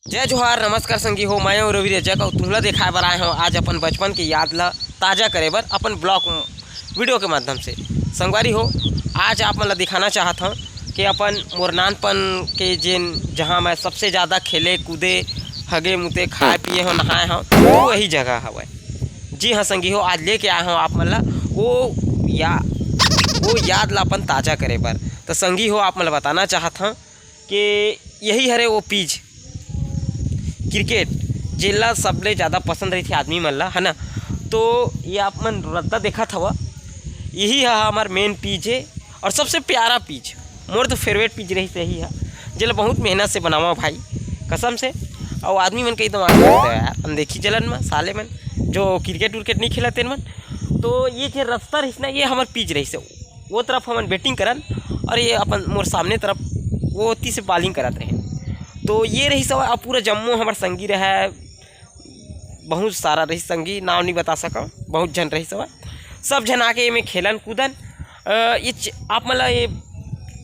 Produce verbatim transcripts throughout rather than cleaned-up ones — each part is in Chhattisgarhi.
जय जोहार, नमस्कार संगी हो, मैं हूं रवि रजक अउ तुमला दिखाए बर आए हंव आज अपन बचपन के याद ला ताजा करे बर अपन ब्लॉग वीडियो के माध्यम से। संगवारी हो, आज आप मन ला दिखाना चाहत हंव कि अपन मोर नानपन के जेन, जहां मैं सबसे ज्यादा खेले कूदे, हगे मुते, खाए पिए हंव, नहाए हंव, वो वही जगह हवय। जी हां संगी हो, आज लेके आए हंव आप मन ला वो या-, वो याद ला अपन ताजा करे बर। तो संगी हो, आप मन ला बताना चाहत हंव कि यही हरे वो पिच क्रिकेट, जेला सबले ज्यादा पसंद रहिथे आदमी मन ला, है ना। तो ये आप मन रद्दा देखत हवा, यही ह हमर मेन पिच हे और सबसे प्यारा पिच, मोर तो फेवरेट पिच रहिस यही ह, जेला बहुत मेहनत से बनावा भाई, कसम से। अउ आदमी मन के एकदम आगे बढ़ गया यार, अनदेखी जलन में साले मन जो क्रिकेट उर्केट नहीं खेलत तेन मन। तो ये जे रस्ता रहिस ना, ये हमर पिच रहिस, वो तरफ हमन बैटिंग करन और ये अपन मोर सामने तरफ वो ओती से बॉलिंग करत रहे। तो ये रहिस हवय, अब पूरा जम्मो हमर संगी रहे, बहुत सारा रहिस संगी, नाम नहीं बता सकव, बहुत झन रहिस हवय। सब झन आके एमे खेलन कूदन। अ, ये च-, आप मन ला ये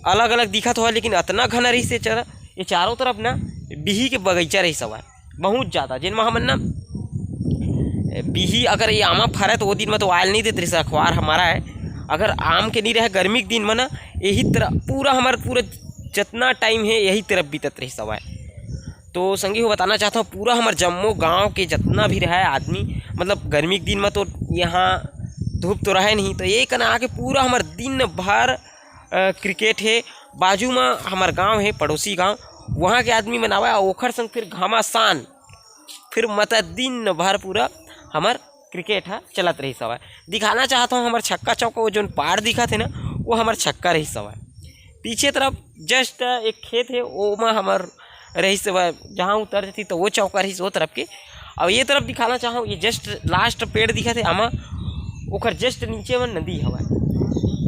अलग-अलग दिखत होवय, लेकिन अतना घना रहिस ये चर-, ये चारों तरफ ना बिही के बगीचा रहिस हवय, बहुत ज्यादा, जेन म हमन ना बिही, अगर ये आमा फरय तो वो दिन म तो आयल नहीं देत रहिस अखबार हमारा है। अगर आम के नहीं रहे गर्मी के दिन म ना, यही तरह पूरा हमर पूरा जतना टाइम है यही तरफ बीतत रहिस हवय। तो संगी हो बताना चाहता हूँ, पूरा हमर जम्मो गांव के जतना भी रहे आदमी, मतलब गर्मी के दिन म तो यहाँ धूप तो रहे नहीं, तो ये कना आके पूरा हमर दिन भर, अ, क्रिकेट हे। बाजू म हमर गांव हे, पड़ोसी गांव, वहाँ के आदमी मन आवय, अउ ओखर संग फिर घमासान, फिर मतलब दिन भर पूरा हमर क्रिकेट ह चलत रहिस हवय। दिखाना चाहत हूँ, हमर छक्का चौका, वो जोन पार दिखत हे ना, वो हमर छक्का रहिस हवय। पीछे तरफ जस्ट एक खेत हे, ओमा हमर रहिस हवय, जहाँ उतर जती तो वो चौका रहिस वो तरफ के। अउ ये तरफ दिखाना चाहूँ, ये जस्ट लास्ट पेड़ दिखत हे, आमा, ओकर जस्ट नीचे में नदी हवय,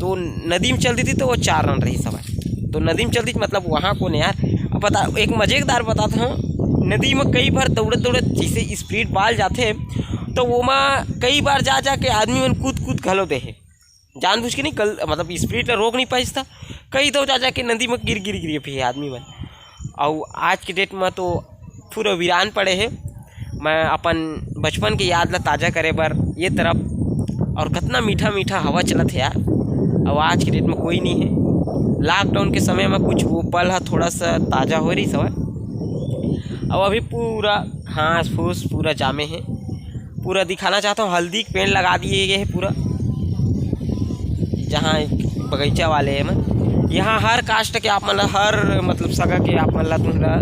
तो नदी में चल देती तो वो चार रन रहिस हवय। तो नदी में चल देती मतलब वहाँ कोन यार। अब बता, एक मजेदार बताता हूँ, नदी में कई बार दौड़त दौड़त जैसे स्पीड बाल जाथे, तो वो मा कई बार जा जा के आदमी मन कूद कूद घलो दे हे, जानबूझ के नहीं, गल-, मतलब स्पीड ला रोक नहीं पाइस था, कई दो जा जा के नदी में गिर गिर गिर फिर आदमी मन। अउ आज के डेट में तो पूरा वीरान पड़े हे। मैं अपन बचपन के याद ला ताजा करे बर ये तरफ, और कितना मीठा मीठा हवा चलत हे यार। अब आज के डेट में कोई नहीं है, लॉकडाउन के समय में कुछ वो पल हा थोड़ा सा ताजा हो रही सवय। अब अभी पूरा घास फूस पूरा जामे हे, पूरा दिखाना चाहता हूँ, हल्दी के पेड़ लगा दिए गए हैं पूरा, जहाँ बगीचा वाले हैं मन। यहाँ हर कास्ट के आप मन ला, हर मतलब सगा के आप मन ला तुमला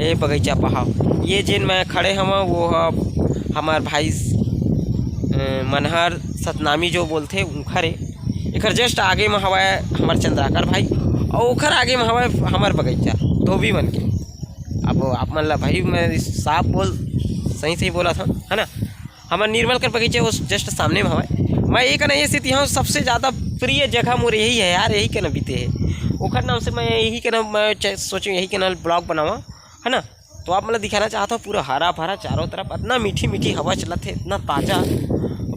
ये बगीचा पहाव। ये जेन मैं खड़े हवा वो ह हमार भाई, अ, मनहर सतनामी जो बोलथे उनखर हे। एकर जस्ट आगे में हवय हमार चंद्राकर भाई, और ओखर आगे में हवय हमार बगीचा धोबी मन के। अब आप मन ला भाई मैं साफ बोल, सही सही बोला था, है ना। हमर निर्मल कर बगीचा वो जस्ट सामने में हवय। मैं ये कहना ये स्थिति हूँ, सबसे ज़्यादा प्रिय जगह मोर यही है यार, यही कहना बीते है। ओखर नाम से मैं यही कहना, मैं च-, सोचूँ यही कहना ब्लॉग बनावा, है ना। तो आप मतलब दिखाना चाहता हूँ पूरा हरा भरा चारों तरफ, इतना मीठी मीठी हवा चलत है, इतना ताज़ा,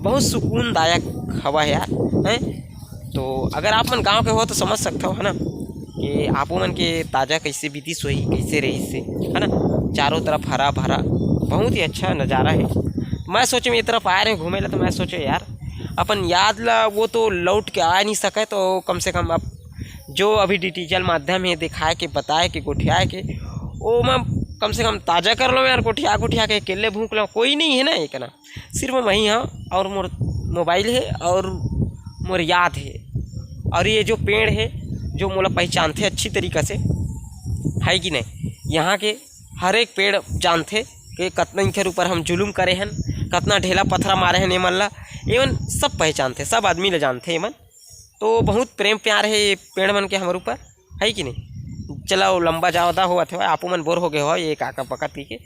बहुत सुकूनदायक हवा है यार, हैं। तो अगर आप मन गांव के हो तो समझ सकते हो, है ना, कि आपो मन के ताजा कैसे बीतिस होही, कैसे रहिस हे, है ना। चारों तरफ हरा भरा, बहुत ही अच्छा नज़ारा है। मैं सोचे ये तरफ आए रहे घूमे ला, तो मैं सोचे यार अपन याद ला, वो तो लौट के आ नहीं सके, तो कम से कम अब जो अभी डिजिटल माध्यम है दिखाए के, बताए के, गोठियाए के, वो मैं कम से कम ताजा कर लो यार, गोठिया गोठिया के अकेले भूख लो, कोई नहीं है ना एक ना। सिर्फ मैं ही हाँ और मोर मोबाइल है और मोर याद है। और ये जो पेड़ है जो मोला पहचानथे अच्छी तरीका से, है कि नहीं, यहाँ के हर एक पेड़ जानथे कि कतना इनकर ऊपर हम जुलुम करे हन, कतना ढेला पथरा मारे हन एमन ला, एमन सब पहचानथे, सब आदमी ला जानथे एमन। तो बहुत प्रेम प्यार है ये पेड़ मन के हमर ऊपर, है कि नहीं। चलो लंबा ज़्यादा होवत है, आपो मन बोर हो गए हो ये काका पकत पी के,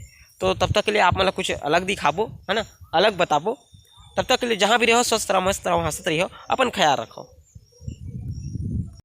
तो तब तक के लिए आप मन ला कुछ अलग दिखाबो, है ना, अलग बताबो। तब तक के लिए जहाँ भी रहो स्वस्थ रहो, मस्त रहो, हंसत रहो, अपन ख्याल रखो।